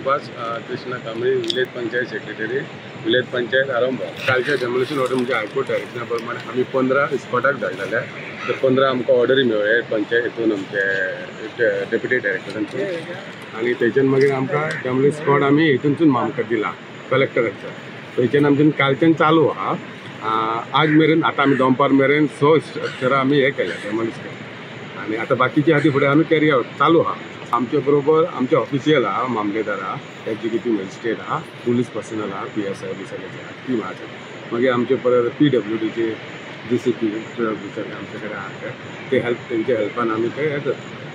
Subhash Krishna Kamble, village panchayat secretary, village panchayat Arambol. कालच्या demolition order म्हणजे high court डायरेक्शना प्रमाणे आमी 15 स्पॉटाक धाडलेले. ते 15 आमकां ऑर्डरी मेळ्ळे पंचायत हितून आमचे डेप्युटी डायरेक्टरान, आनी थंयच्यान मागीर आमकां डेमोलिशन स्पॉट आमी हितूनसून आमकां दिला कलेक्टराच्या. थंयच्यान आमच्यान कालच्यान चालू आहा. आज मेरेन आतां आमी दोंपार मेरेन 6 स्ट्रक्चरां आमी हे केल्या, डेमोलिश केल्या, आनी आतां बाकीचे आहा ती फुडें आमी कॅरी आवट चालू आहा. आमचे बरोबर आमचे ऑफिशियल आहा, मामलेदार आहा, एक्झिक्युटीव मजिस्ट्रेट आहा, पुलीस पर्सनल आहा, PSI बी सगळे आहा, टीम आहा. मागीर आमचे परत PWDचे DCP सगळे आमचे कडेन आहा, ते हेल्प तेंच्या हेल्पान आमी ते हे करता.